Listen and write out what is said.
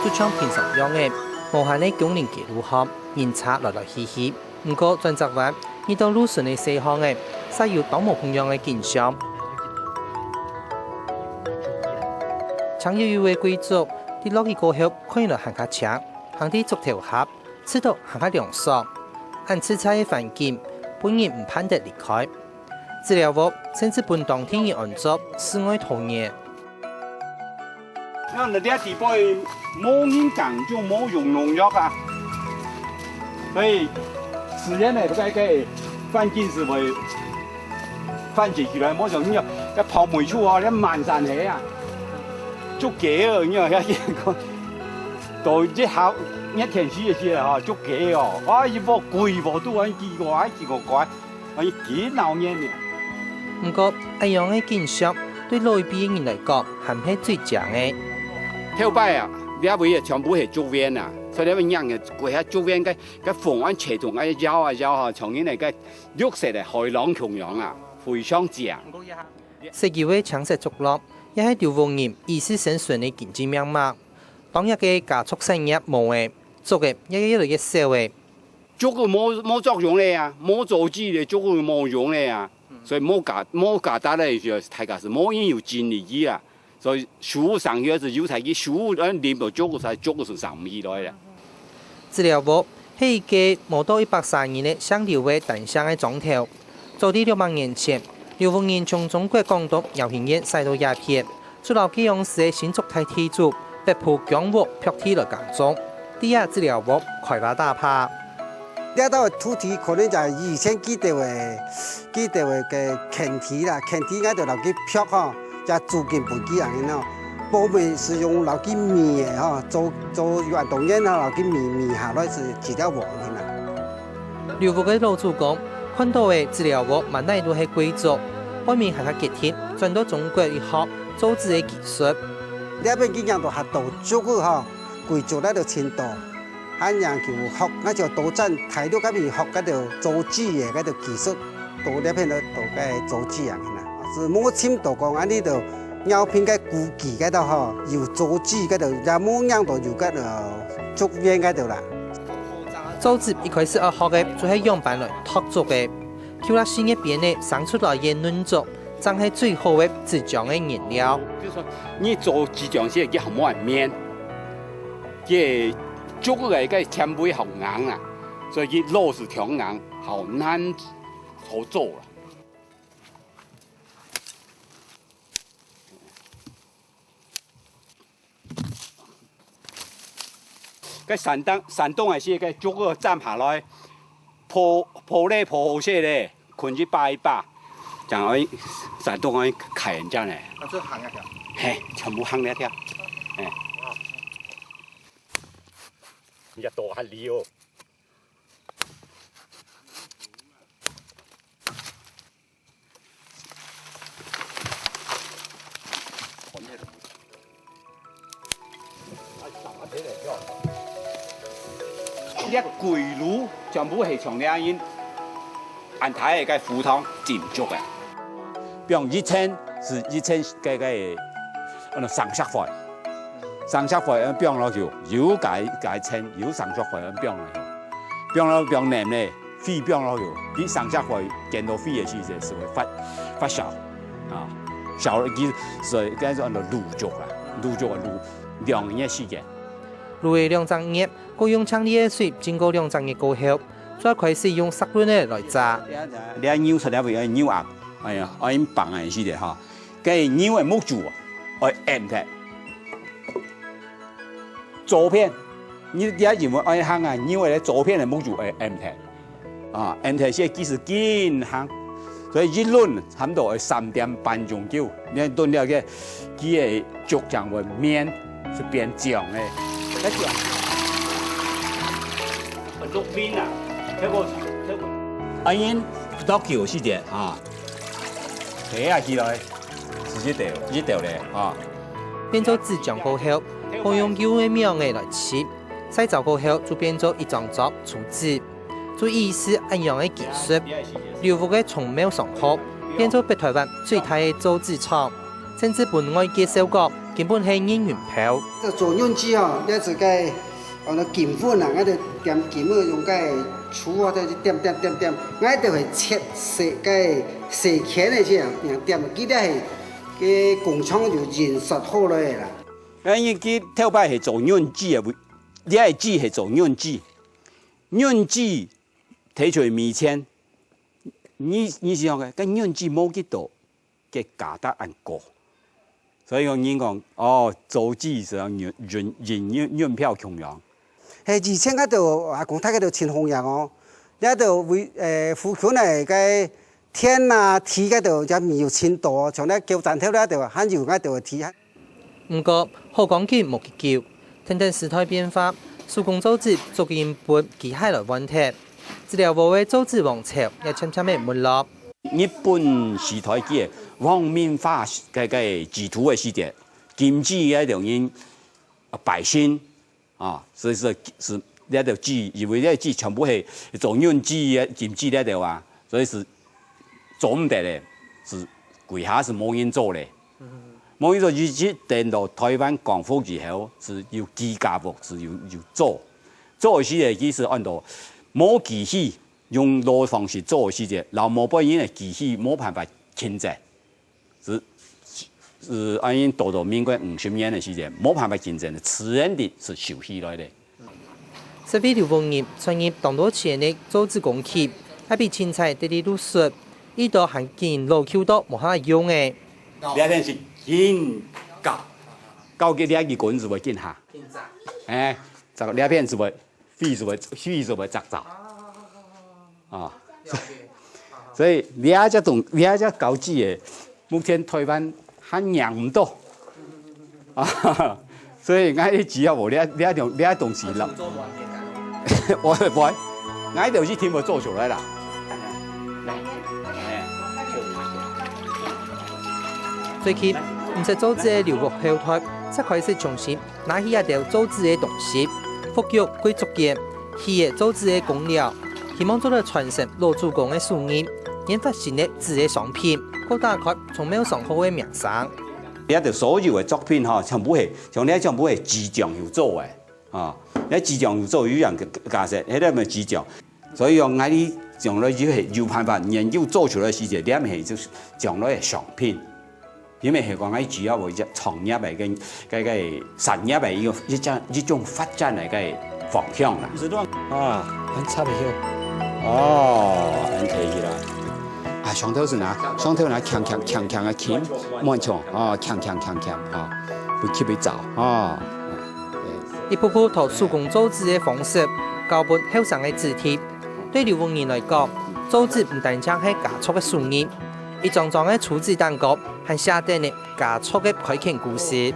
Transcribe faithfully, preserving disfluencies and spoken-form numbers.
就像平常樣仔，無閒个工人街路項，人車來來去去。毋過轉隻彎，遇到路脣个細巷仔，煞有當無共樣个景象。青黝黝个桂竹，跌落去過後，看起來還較青，行在竹頭下， 試著還較涼爽，恁自在个環境，分人毋盼得離開。資料屋甚至分當地人安作世外桃源。像你這地方無人耕種，無用農藥啊，所以自然个該个環境係會 番茄起來，無像你該泡梅樹哦，該滿山係啊，竹雞哦，你看遐个，到一下熱天時个時吼，竹雞哦，啊，一屋歸屋都恁奇怪，奇怪怪，啊，幾鬧熱呢。毋過，恁樣个景象對老一輩个人來講，還係最靚个。頭擺啊，這位啊，全部係竹園啊，所以你們養个，歸下竹園个，个風恁吹動，哎，搖啊搖啊，像人个綠色个海浪共樣啊，非常靚。 石油个青色竹落，也係劉屋人一世生存个經濟命脈。當日个家族產業無了，竹仔也越來越少了。竹仔無，無作用了啊，無做子了，竹仔無用了啊。所以無價，無價值了，就大家係無人有精力去啊。所以樹上葉子有才去樹，呃，林到竹仔才竹仔上毋起來了。 資料屋係一個無到一百儕人个姓劉个單姓个莊頭。早在六百年前，劉屋人從中國廣東饒興縣徙到這片，就摎該央時个新竹大地主北埔姜屋pluck地來耕種，在這資料屋開花打拚。這兜个土地可能就係以前佢兜个，佢兜个，个田地啦，田地𠊎兜摎佢pluck吼， 這租金分佢恁樣咯。包尾係用摎佢米个吼，做，做有恁多年吼，摎佢米，米下來係一條黃去啦。劉屋个老祖公看到个資料屋滿哪都係桂竹，背尾還較結實，轉到中國去學造紙个技術。這片佢養到較多竹仔吼，桂竹那都盡多。 還有人就學，𠊎就多轉大陸該片學該兜造紙个該兜技術，到這片來到該造紙啊，係無尋到講恁樣就饒平該古蹟該兜吼，有造紙該兜，也無䀴到有該兜竹園該兜啦。造紙一開始愛學个就係仰般來托竹个，舊曆四月邊仔生出來个嫩竹，正係最好个紙漿个原料。就係講你做紙漿時，佢還無恁綿。 這竹仔个纖維好硬啊，所以佢老係當硬，好難好做啦。該山頂，山頂个時，該竹仔斬下來， 鋪，鋪咧鋪好勢咧，捆一把一把，正愛山頂愛開人家呢。啊，這行一條。嘿，全部行這條。嘿。哇。你也多還利哦。這歸路全部係從這人恁大个个湖塘浸著个。比如一層係一層个个，呃，生石灰，生石灰，呃，放落去，有該，該層有生石灰，呃，放落去，放落，放黏咧。 水放落去，佢生石灰見到水个時節係會發，發燒，啊，燒了佢，所以該做安到露竹啊，露竹啊，露兩年个時間。露仔兩隻月，過用淨俐个水浸過兩隻月過後，就愛開始用石輪仔來炸。這牛出來會有牛壓，哎呀，愛用棒个時節哈，該牛个目珠啊，愛揞忒。左片，你這因為愛行啊，牛个左片个目珠愛揞忒。 啊，恁樣係技術緊行，所以一輪差不多愛三點半鐘久，你看燉了个，佢个竹正會綿，係變漿个。該種。六面啊，這個，這個。啊，因落去有時間啊，提啊起來，係一條，一條咧啊。變做紙漿過後，好用幼个苗仔來食，曬燥過後就變做一張桌充飢。 就意思恁樣个技術，劉屋个聰明上好，變做北台灣最大个造紙廠，甚至分外界笑講，根本係人人拋。這做銀紙哦，這係該，哦，該金粉啊，𠊎兜點金粉用該鋤啊，這點點點點，𠊎兜係切細該細圈个時啊，點，佢這係該工廠就印刷好了个啦。哎，佢頭擺係做銀紙个，這个紙係做銀紙，銀紙提出來賣錢，你你想个，該銀紙無幾多， 个價值恁高。所以講人講，哦，做紙係像銀銀銀銀票共樣。係，以前該兜阿公大家都盡好額哦，這兜為誒附近个該田啊地該兜也毋有盡多，像該九站頭該兜還有該兜地。毋過，好光景無幾久，跈等時代變化，手工做紙逐漸分機械來換忒，紙條屋个做紙王朝也漸漸仔沒落。 日本時代个皇民化个个制度个時節，禁止該種人啊百姓啊，所以說係這兜紙，因為這紙全部係做銀紙个禁止這兜啊，所以係做毋得个，係歸下係無人做个。無人做，一直等到台灣光復以後，係有幾家屋係有有做，做个時節佢係安到無機器， 用老方式做个時節，摎無背人个機器無辦法競爭，係係恁樣到到民國五十年个時節，無辦法競爭，自然地係收起來了。這位劉屋人賺入當多錢个做紙工具，還比清彩得利入手，一到還緊老舊到無下用个。這片係緊搞，搞个這支棍係會緊下，哎，這个這片係會飛係會飛係會摘走。 啊，所以這隻東這隻稿紙个，目前台灣還領毋到啊，所以𠊎只要無這這種這東西啦，我會，𠊎就一定會做出來啦。最近，毋識做紙个劉屋後代，正開始重新 拿起這兜做紙个東西，復育歸族間，起个做紙个工寮，希望做得傳承老祖公个手藝，研發新个紙个商品，過打開從廟商號个名聲。這兜所有个作品吼，全部係像這全部係紙匠有做个，吼，這紙匠有做有樣个價值，這兜乜紙匠。所以講，𠊎等將來就係有辦法研究做出來時節，這乜係就將來个商品。 因為係講，𠊎主要為一隻創業个跟該个產業个一個一種一種發展个个方向啦。啊，恁插个哦，恁提起來。啊，上頭係哪？上頭哪？強強強強个琴，滿場啊，強強強強啊，會吸佢走啊。一步步透手工做紙个方式，交分後生个子弟。對劉屋人來講，做紙毋單淨係家族个手藝，一張張个儲紙蛋糕， 還寫等呢家族个開墾故事。